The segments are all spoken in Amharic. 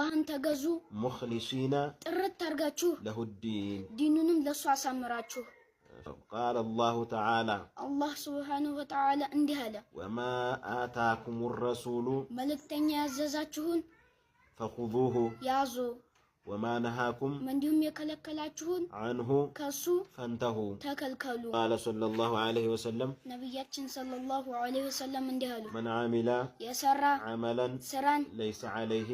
አላህን ተገዙ፣ مخلصين ጥርት አድርጋችሁ፣ له الدين ዲኑንም ለሱ አሳምራችሁ። قال الله تعالى አላህ سبحانه وتعالى እንዲህ አለ፣ وما آتاكم الرسول መልእክተኛ ያዘዛችሁን فخذوه ያዙ፣ وما نهاكم እንዲሁም የከለከላችሁን عنه ከሱ فانتهوا። ተከልከሉ። قال صلى الله عليه وسلم ነቢያችን صلى الله عليه وسلم እንዲህ አሉ፣ من عمل የሰራ عملا ስራን ليس عليه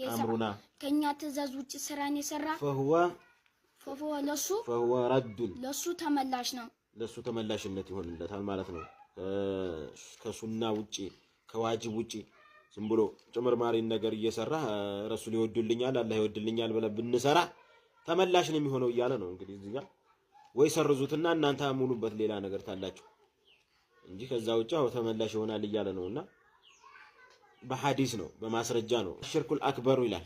أمرنا ከኛ ትእዛዝ ውጭ ስራን የሰራ فهو فهو ለሱ فهو رد ለሱ ተመላሽ ነው። ለሱ ተመላሽነት ይሆንለታል ማለት ነው። ከሱና ውጪ ከዋጅብ ውጪ ዝም ብሎ ጭምርማሪን ነገር እየሰራ ረሱል ይወዱልኛል አላህ ይወድልኛል ብለን ብንሰራ ተመላሽ ነው የሚሆነው እያለ ነው። እንግዲህ እዚህ ጋር ወይ ሰርዙትና እናንተ ሙሉበት ሌላ ነገር ታላችሁ እንጂ ከዛ ውጭ አው ተመላሽ ይሆናል እያለ ነውና በሐዲስ ነው በማስረጃ ነው። الشرك الأكبر ይላል።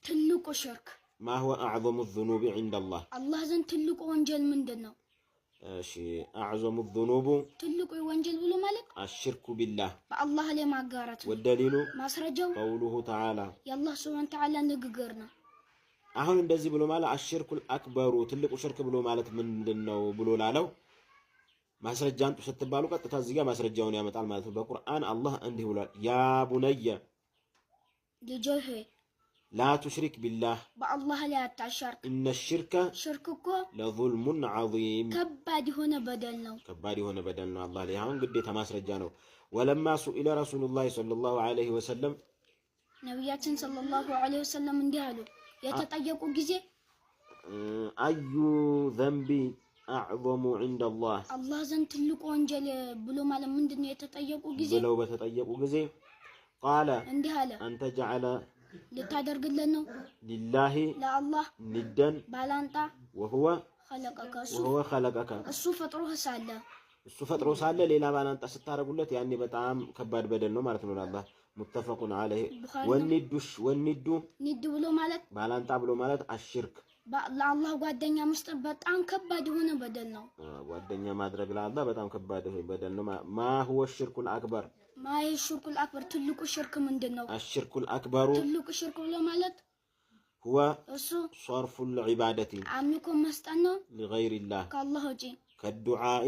ትልቁ ሽርክ። ما هو أعظم الذنوب عند الله? አላህ ዘንድ ትልቁ ወንጀል ምንድን ነው? እሺ፣ أعظم الذنوب ትልቁ ወንጀል ብሎ ማለት الشرك بالله በአላህ ላይ ማጋራት ነው። والدليل ማስረጃው قوله تعالى የአላህ سبحانه وتعالى ንግግር ነው። አሁን እንደዚህ ብሎ ማለት الشرك الأكبر ትልቁ ሽርክ ብሎ ማለት ምንድን ነው ብሎ ላለው ማስረጃ አምጡ ስትባሉ ቀጥታ እዚህ ጋር ማስረጃውን ያመጣል ማለት ነው። በቁርአን አላህ እንዲህ ብሏል፣ يا بني ልጄ ሆይ لا تشرك بالله በአላህ ላይ አታሻርክ። إن الشرك ሽርክ እኮ لظلم عظيم ከባድ የሆነ በደል ነው። ከባድ የሆነ በደል ነው። አላህ ላይ አሁን ግዴታ ማስረጃ ነው። ولما سئل رسول الله صلى الله عليه وسلم ነቢያችን صلى الله عليه وسلم እንዲህ አሉ፣ የተጠየቁ ጊዜ أي الذنب أعظم عند الله አላህ ዘንድ ትልቁ ወንጀል ብሎ ማለት ምንድን ነው? የተጠየቁ ጊዜ ብለው በተጠየቁ ጊዜ قال እንዲህ አለ፣ أن تجعل ልታደርግለት ነው لله ለአላህ ندا ባላንጣ وهو خلقك እሱ وهو خلقك እሱ ፈጥሮህ ሳለ እሱ ፈጥሮ ሳለ ሌላ ባላንጣ ስታደርጉለት ያኔ በጣም ከባድ በደል ነው ማለት ነው ለአላህ። متفق عليه። ቡኻሪ والند ند ብሎ ማለት ባላንጣ ብሎ ማለት الشرك ለአላህ ጓደኛ መስጠት በጣም ከባድ የሆነ በደል ነው። ጓደኛ ማድረግ ለአላህ በጣም ከባድ በደል ነው። ما هو الشرك الأكبر? ما الشرك الأكبر ትልቁ ሽርክ ምንድን ነው? الشرك الأكبر ትልቁ ሽርክ ብሎ ማለት هو እሱ صرف العبادة አምልኮ መስጠት ነው لغير الله ከአላህ ውጪ كالدعاء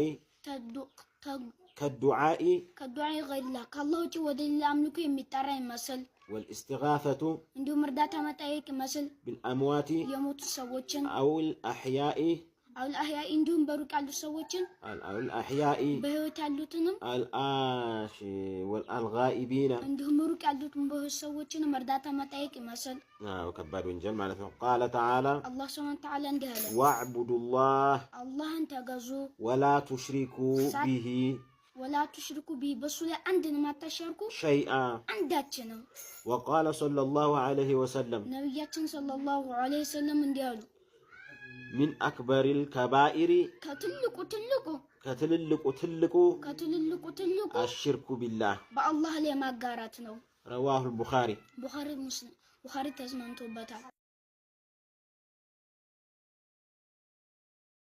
كالدعاء كدعاء غير الله ከአላህ ውጪ ወደ ሌላ አምልኮ የሚጠራ ይመስል والاستغاثة እንዲሁም እርዳታ መጠየቅ ይመስል بالأموات የሞቱ ሰዎችን أو الأحياء أو الأحياء እንዲሁም በሩቅ ያሉ ሰዎችን أو الأحياء በህይወት ያሉትንም አልአሽ والغائبين እንዲሁም ሩቅ ያሉትን በህይወት ሰዎችንም እርዳታ መጠየቅ ይመስል። አዎ ከባድ ወንጀል ማለት ነው። قال تعالى አላህ سبحانه وتعالى እንዲህ አለ፣ واعبدوا الله አላህን ተገዙ፣ ولا تشركوا به ولا تشركوا به በሱ ላይ አንድንም አታሻርኩ፣ شيئا አንዳችንም። وقال صلى الله عليه وسلم ነቢያችን صلى الله عليه وسلم እንዲህ አሉ፣ من أكبر الكبائر ከትልቁ ትልቁ ከትልልቁ ትልቁ ከትልልቁ ትልቁ الشرك بالله በአላህ ላይ ማጋራት ነው። رواه البخاري ቡኻሪ ሙስሊም ቡኻሪ ተስማምቶበታል።